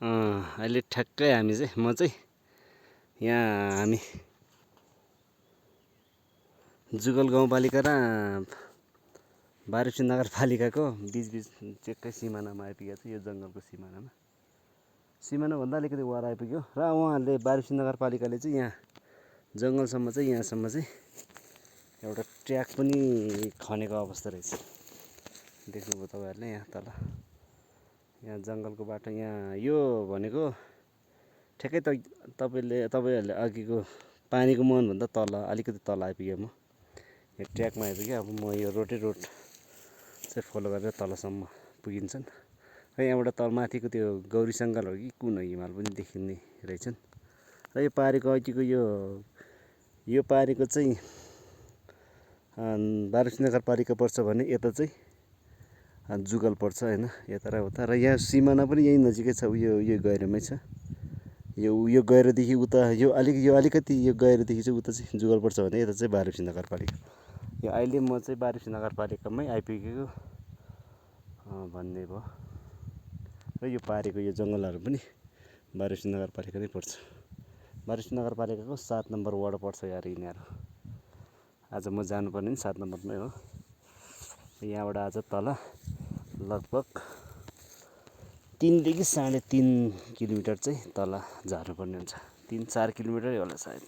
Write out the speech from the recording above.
अहिले ठ्याक्कै म चाहिँ यहाँ हामी जुगल गाउँपालिका र बारुसी नगरपालिकाको बिचबिच चेक्कै सिमानामा आइपुगेको छु। यो जङ्गलको सिमानाभन्दा अलिकति वर आइपुग्यो र उहाँहरूले बारुसी नगरपालिकाले चाहिँ यहाँ जङ्गलसम्म चाहिँ यहाँसम्म चाहिँ एउटा ट्र्याक पनि खनेको अवस्था रहेछ। देख्नुभयो तपाईँहरूले यहाँ तल यहाँ जङ्गलको बाटो यहाँ यो भनेको ठ्याक्कै तपाईँहरूले अघिको पानीको मुहानभन्दा तल अलिकति तल आइपुगेँ म। यो ट्र्याकमा आइपुग्यो। अब म यो रोड चाहिँ फलो गरेर तलसम्म पुगिन्छन् र यहाँबाट तल माथिको त्यो गौरी सङ्घाल हो कि कुन हो हिमाल पनि देखिने रहेछन्। र यो पारिको अघिको यो पारिको चाहिँ बारुसी नगरपालिका पर्छ भने यता चाहिँ जुगल पर्छ होइन, यता र उता। र यहाँ सिमाना पनि यही नजिकै छ। यो गहिरोमै छ। यो गहिरोदेखि उता यो अलिकति यो गहिरोदेखि चाहिँ उता चाहिँ जुगल पर्छ भने यता चाहिँ बारुसी नगरपालिका। यो अहिले म चाहिँ बारुसी नगरपालिकामै आइपुगेको भन्ने भयो। र यो पारिको यो जङ्गलहरू पनि बारुसी नगरपालिका नै पर्छ। बारुसी नगरपालिकाको 7 नम्बर वार्ड पर्छ यार यिनीहरू। आज म जानुपर्ने पनि 7 नम्बरमै हो। यहाँबाट आज तल लगभग 3 देखि 3.5 किलोमिटर चाहिँ तल झार्नुपर्ने हुन्छ। 3-4 किलोमिटरै होला सायद।